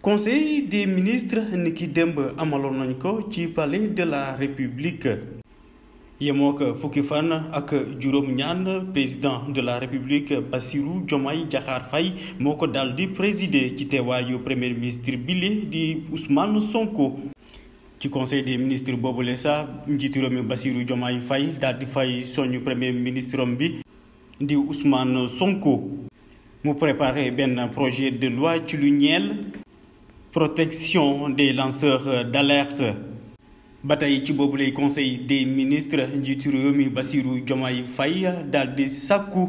Conseil des ministres niki démb amaloon nañ ko ci palais de la République yemoo ko fukki fan ak juróom-ñaan président de la République Bassirou Diomaye Diakhar Faye moo ko daal di présider ci teewaayu premier ministre bile di Ousmane Sonko. ci conseil des ministres boobule sax njiitu réew mi Bassirou Diomaye Faye daal di fay soñu premier ministre bi di Ousmane Sonko mu préparé benn projet de loi ci lu ñeel protection des lanceurs d'alerte. ba tey ci boobu lay conseil des ministres njiitu réew mi Bassirou Diomaye Faye daal di sàkku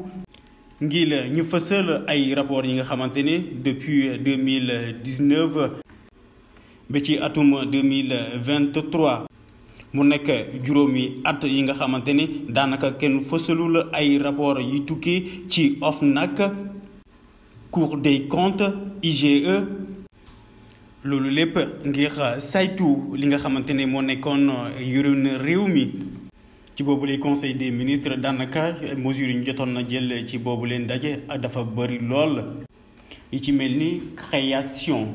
ngir ñu fësal ay rapport yi nga xamante ne depuis 2019 ba ci atum 2023 mu nekk juróomi at yi nga xamante ne daanaka kenn fësalul ay rapport yi tukkee ci OFNAC, Cour des comptes, IGE. loolu lépp ngir saytu li nga xamante ne moo nekkoon yorun réew mi ci boobu lay conseil des ministres daanaka mesures yi ñu jotoon na jël ci boobu leen ndaje dafa bëri lool yi ci mel ni création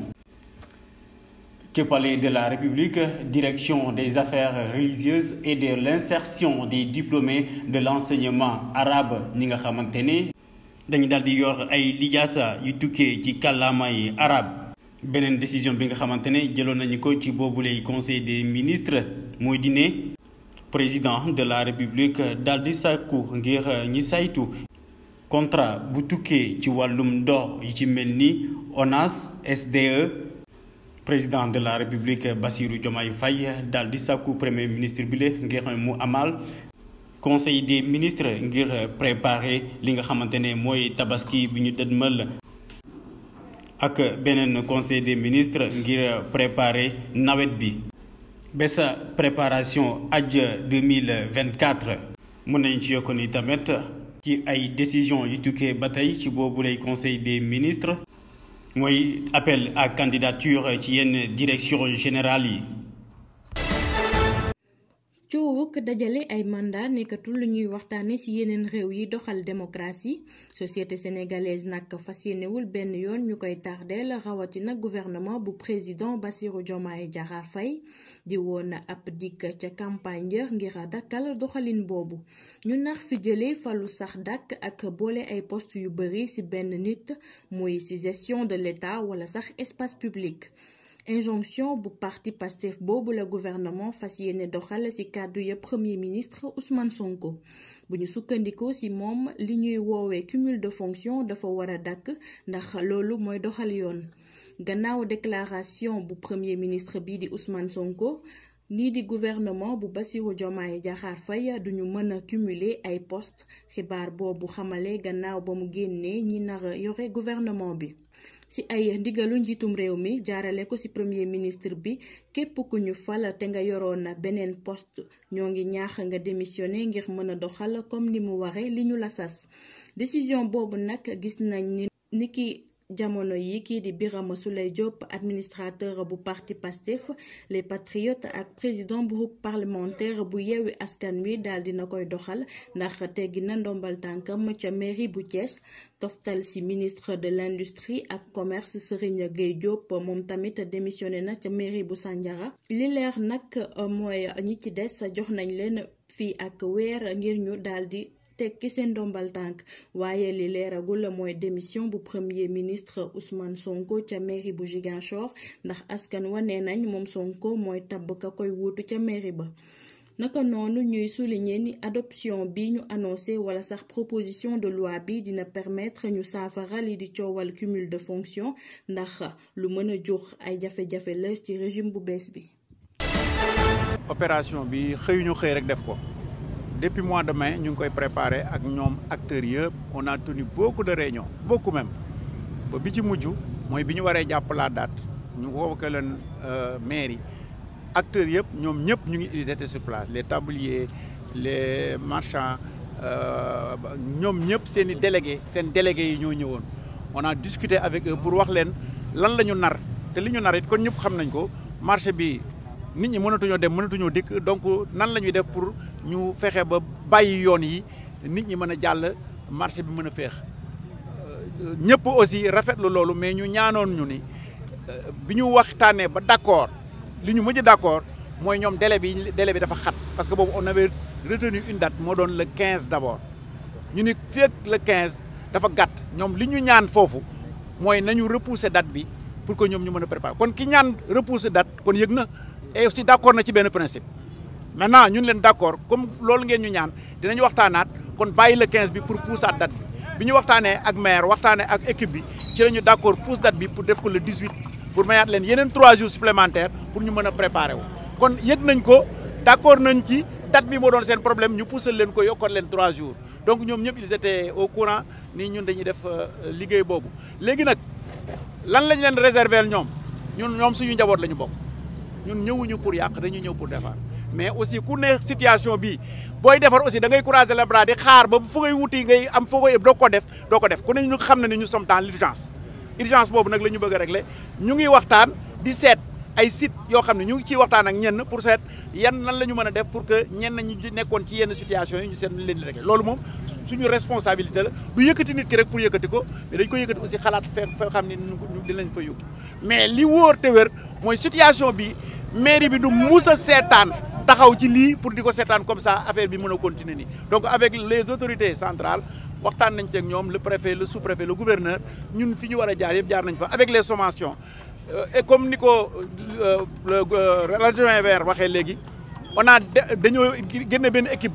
ci palais de la République direction des affaires religieuses et de l'insertion des diplômés de l'enseignement arabe ñi nga xamante ne dañu daal di yor ay lijaasa yu tukkee ci kàllaamay arabe. beneen décision bi nga xamante ne jëloon nañu ko ci boobulay conseil des ministres mooy dine président de la République daal di sàkku ngir ñi saytu contrat bu tukkee ci wàllum ndox yi ci mel ni ONAS SDE. président de la République Bassirou Diomaye Faye daal di sàkku premier ministre bi ngir mu amal conseil des ministres ngir préparer li nga xamante ne mooy tabaski bi ñu dëdmal ak beneen conseil des ministres ngir préparer nawet bi bés préparation aj 2024 mën nañ ci yokk ni tamit ci ay décision yu tukkee ba tey ci boobu lay conseil des ministres mooy appel à candidature ci yenn direction générale yi. coowuk dajale ay mandat nekkatul lu ñuy waxtaane ci yeneen réew yi doxal démocratie société sénégalaise nag fas yéenewul benn yoon ñu koy tardeel rawatina gouvernement bu président Bassirou Diomaye Diakhar Faye di woon ab dikk ca campagne ngir dakkal doxalin boobu ñu nax fi jëlee falu sax dàkk ak boole ay poste yu bari ci benn nit muy ci gestion de l'État wala sax espace public. injonction bu parti Pastef boobu la gouvernement fas yéene doxal ci kàddu ya premier ministre Ousmane Sonko bu ñu sukkandikoo ci moom li ñuy woowee cumul de fonction dafa war a dakk ndax loolu mooy doxal yoon. gannaaw déclaration bu premier ministre bi di Ousmane Sonko nii di gouvernement bu Bassirou Diomaye Diakhar Faye duñu mën a cumuler ay poste xibaar boobu xamale gannaaw ba mu génnee ñi nar a yore gouvernement bi. ci ay ndigalu njiitum réew mi jaarale ko ci premier ministre bi képp ku ñu fal te nga yoroon beneen poste ñoo ngi ñaax nga démissionné ngir mën a doxal comme ni mu waxe li ñu la sas. décision boobu nag gis nañ ni ki jamono yi kii di Birame Souleye Diop administrateur bu parti Pastef les patriotes ak président bu groupe parlementaire bu Yewwi Askan Wi daal dina koy doxal ndax teggi na ndombal tànkam ca mairie bu Thiès toftal ci ministre de l'industrie ak commerce Serigne Gueye Diop moom tamit démissionné na ca mairie bu Sandiara. li leer nag mooy ñi ci des jox nañ leen fii ak weer ngir ñu daal di tekki seen ndombal tànk waaye li leeragul mooy démission bu premier ministre Ousmane Sonko ca mairie bu Ziguinchor ndax askan wa nee nañ moom Sonko mooy tabb ka koy wuutu ca mairie ba. naka noonu ñuy souligner ni adoption bi ñu annoncé wala sax proposition de loi bi dina permettre ñu saafara li di coowal cumul de fonction ndax lu mën a jur ay jafe-jafe la ci régime bu bees bi. opération bi xëyuñu xëy rek def ko. depuis mois de mai ñu ngi koy préparé ak ñoom acteurs yëpp on a tenu beaucoup de réunions beaucoup même ba bi ci mujj mooy bi ñu waree jàpp la date ñu convoqué leen mairie acteurs yëpp ñoom ñëpp ñu ngi étaient sur place les tabliers les marchands ñoom ñëpp seen i délégués seen délégués yi ñoo ñëwoon on a discuté avec eux pour wax leen lan la ñu nar te li ñu nar it kon ñëpp xam nañ ko marché bi nit ñi mënatuñoo dem mënatuñoo dikk donc nan la ñuy def pour ñu fexe ba bàyyi yoon yi nit ñi mën a jàll marché bi mën a féex ñëpp aussi rafetlu loolu mais ñu ñaanoon ñu ni bi ñu waxtaanee ba d'accord li ñu mujj d'accord mooy ñoom délai bi dafa xat parce que boobu on avait retenu une date moo doon le 15 d'abord ñu ni fii ak le 15 dafa gàtt ñoom li ñu ñaan foofu mooy nañu repousser date bi pour que ñoom ñu mën a préparer kon ki ñaan repousser date kon yëg na et aussi d'accord na ci benn principe maintenant ñun leen d'accord comme loolu ngeen ñu ñaan dinañu waxtaanaat kon bàyyi le 15 bi pour poussaat date bi ñu waxtaanee ak maire waxtaanee ak équipe bi ci la ñu d'accord pousse date bi pour def ko le 18 pour mayaat leen yeneen 3 jours supplémentaires pour ñu mën a préparer wu kon yëg nañ ko d'accord nañ ci date bi moo doon seen problème ñu poussal leen ko yokkoon leen 3 jours donc ñoom ñëpp ils étaient au courant ni ñun dañuy def liggéey boobu léegi nag lan lañ leen réserver ñoom suñu njaboot la ñu bokk ñun ñëwuñu pour yàq dañuy ñëw pour defar mais aussi ku ne situation bi booy defar aussi da ngay croiser les bras di xaar ba fu ngay wuti ngay am foo koy doo ko def ku ne ñu xam na ni ñu sommes dans l'urgence boobu nag la ñu bëgg a régler ñu ngi waxtaan di seet ay sites yoo xam ne ñu ngi ciy waxtaan ak ñenn pour seet nan la ñu mën a def pour que ñenn ñu nekkoon ci yenn situation yi ñu seet leen di régler loolu moom suñu responsabilité la du yëkkati nit ki rek pour yëkkati ko mais dañ ko yëkkati aussi xalaat fee xam ne dinañ fa yóbbu mais li wóor te wér mooy situation bi mairie bi du mus a seetaan taxaw ci lii pour di ko seetaan comme ça affaire bi mën a continuer nii donc avec les autorités centrales waxtaan nañ ci ak ñoom le préfet le sous-préfet le gouverneur ñun fi ñu war a jaar yëpp jaar nañ fa avec les sommations et comme ni ko l'adjoint maire waxee léegi on a dañoo génne benn équipe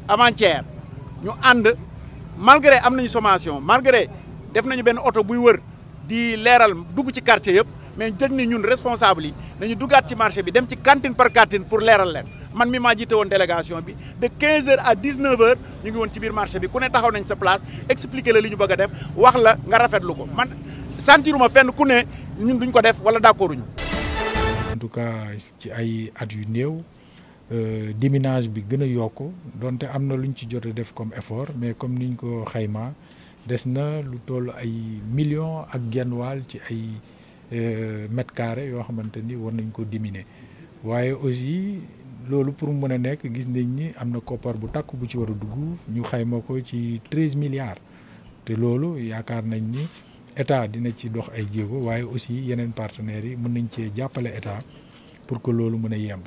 avant-hier ñu ànd malgré am nañu sommation malgré def nañu benn oto buy wër di leeral dugg ci quartier yëpp mais jëg ni ñun responsable yi nañu duggaat ci marché bi dem ci cantine par cantine pour leeral leen man mi maa jiite woon délégation bi de 15h à 19h ñu ngi woon ci biir marché bi ku ne taxaw nañ sa place expliquer la li ñu bëgg a def wax la nga rafetlu ko man sentiruma fenn ku ne ñun duñ ko def wala d'accorduñu. En tout cas ci ay at yu néew diminage bi gën a yokk donte am na luñ ci jot a def comme effort mais comme niñ ko xaymaa des na lu toll ay millions ak genn wàll ci ay mètres carrés yoo xamante ni war nañ ko diminuer waaye aussi loolu pour mu mën a nekk gis nañ ni am na koppar bu takk bu ci war a dugg ñu xayma ko ci 13 milliards te loolu yaakaar nañ ni état dina ci dox ay jéego waaye aussi yeneen partenaires yi mën nañ cee jàppale état pour que loolu mën a yemb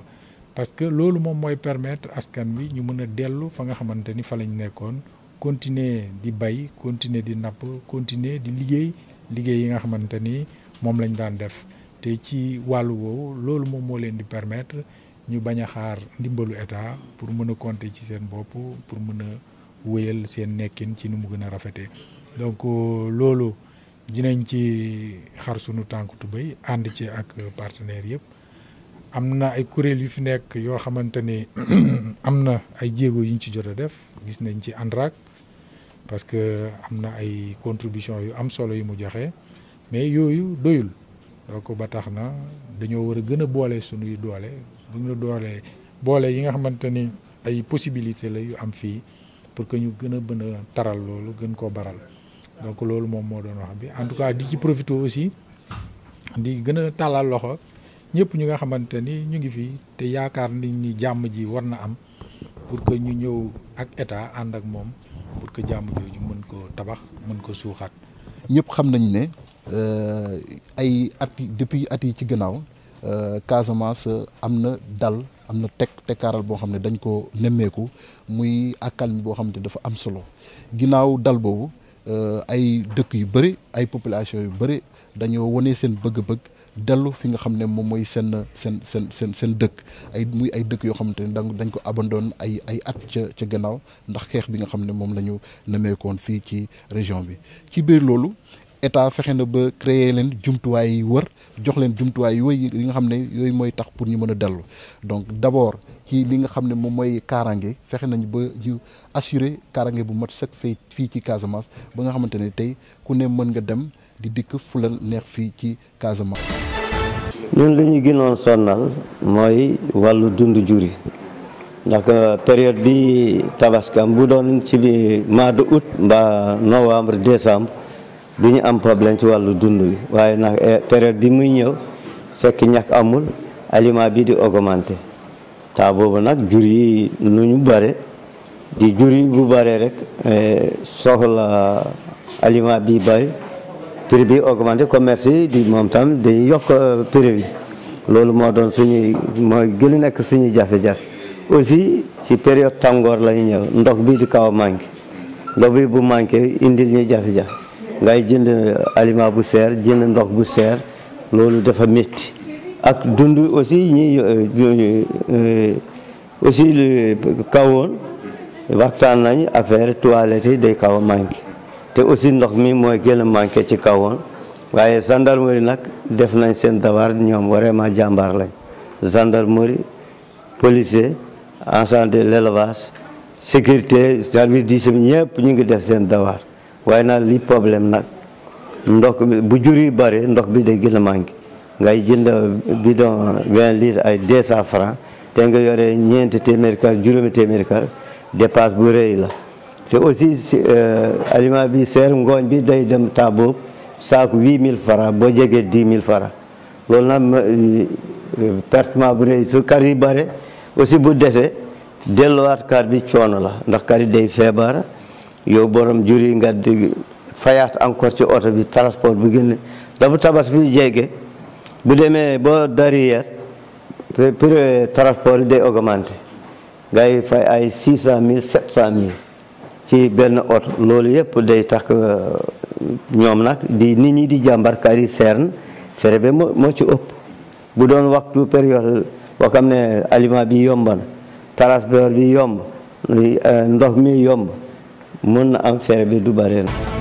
parce que loolu moom mooy permettre askan wi ñu mën a dellu fa nga xamante ni fa lañ nekkoon continuer di bay continuer di napp continuer di liggéey yi nga xamante ni moom lañ daan def te ci wàllu woowu loolu moom moo leen di permettre ñu bañ a xaar ndimbalu état pour mën a compter ci seen bopp pour mën a wéyal seen nekkin ci nu mu gën a rafetee donc loolu dinañ ci xar sunu tànku tubéy ànd ci ak partenaires yëpp am na ay kuréel yu fi nekk yoo xamante ni am na ay jéego yu ñu ci jot a def gis nañ ci ANRAC parce que am na ay contribution yu am solo yu mu joxe mais yooyu doyul donc ba tax na dañoo war a gën a boole sunuy doole gën a boole yi nga xamante ni ay possibilité la yu am fii pour que ñu gën a mën a taral loolu gën koo baral donc loolu moom moo doon wax bi en tout cas di ci profiter aussi di gën a tàllal loxo ñëpp ñu nga xamante ni ñu ngi fii te yaakaar nañ ni jàmm ji war na am pour que ñu ñëw ak état ànd ak moom pour que jàmm jooju mën ko tabax mën ko suuxaat. ñëpp xam nañ ne ay at depuis at yi ci gannaaw Casamance am na dal am na tekkaaral boo xam ne dañ ko nemmeeku muy accalmie boo xam ne dafa am solo ginnaaw dal boobu ay dëkk yu bëri ay population yu bëri dañoo wane seen bëgg-bëgg dellu fi nga xam ne moom mooy seen dëkk muy ay dëkk yoo xamante ne dañ ko abandonné ay at ca gannaaw ndax xeex bi nga xam ne moom la ñu nemmeekoon fii ci région bi ci biir loolu état fexe na ba créer leen jumtuwaay yi wër jox leen jumtuwaay yooyu yi nga xam ne yooyu mooy tax pour ñu mën a dellu donc d'abord ci li nga xam ne moom mooy kaaraange fexe nañ ba ñu assurer kaaraange bu mat sëkk fii ci Casamance ba nga xamante ne tey ku ne mën nga dem di dikk fu la neex fii ci Casamance. ñun li ñu gënoon sonnal mooy wàllu dund jur yi ndax période bi tabaskam bu doon ci bi mois de août mbaa novembre décembre du ñu am problème ci wàllu dund bi waaye nag période bi muy ñëw fekk ñàkk amul aliment bi di augmenté taa boobu nag jur yi nu ñu bare di jur yi bu bare rek soxla aliment bi bari prix bi augmenté commerce yi di moom tam day yokk prix bi loolu moo doon suñuy mooy gën a nekk suñuy jafe-jafe aussi ci période tàngoor lay ñëw ndox bi di kaw a manqué ndox bi bu manqué indil ñuy jafe-jafe ngay jënd aliment bu seer jënd ndox bu seer loolu dafa métti ak dund aussi ñi aussi lu kawoon waxtaan nañ affaire toilette yi day kaw a manqué te aussi ndox mi mooy gën a manqué ci kawoon waaye gendarmerie nag def nañ seen devoir ñoom vraiment jàmbaar lañ gendarmerie policier agent de l'élevage sécurité service d'hygiène ñëpp ñu ngi def seen devoir waaye nag li problème nag ndox bu jur yi bare ndox bi day gën a manqué ngay jënd bidon 20 litres ay 200 francs te nga yore ñeenti téeméer kar juróomi téeméer kar dépasse bu rëy la te aussi aliment bi seer ngooñ bi day dem taboob saaku 8000 francs boo jegee 10 000 francs loolu nag pertement bu rëy su kar yi bare aussi bu dese delluwaat kar bi coono la ndax kar yi day feebar yow borom jur yi nga di fayaat encore ci oto bi transport bu gën dafa tabas bi jege bu demee ba derrière prix transport yi day augmenté ngay fay ay 600 000 700 000 ci benn oto loolu yëpp day tax ñoom nag di nit ñi di jàmbar kar yi seern fere ba moo ci ëpp bu doon waxtu période boo xam ne aliment bi yomban transport bi yomb ndox mi yomb mën na am fere bi du bare na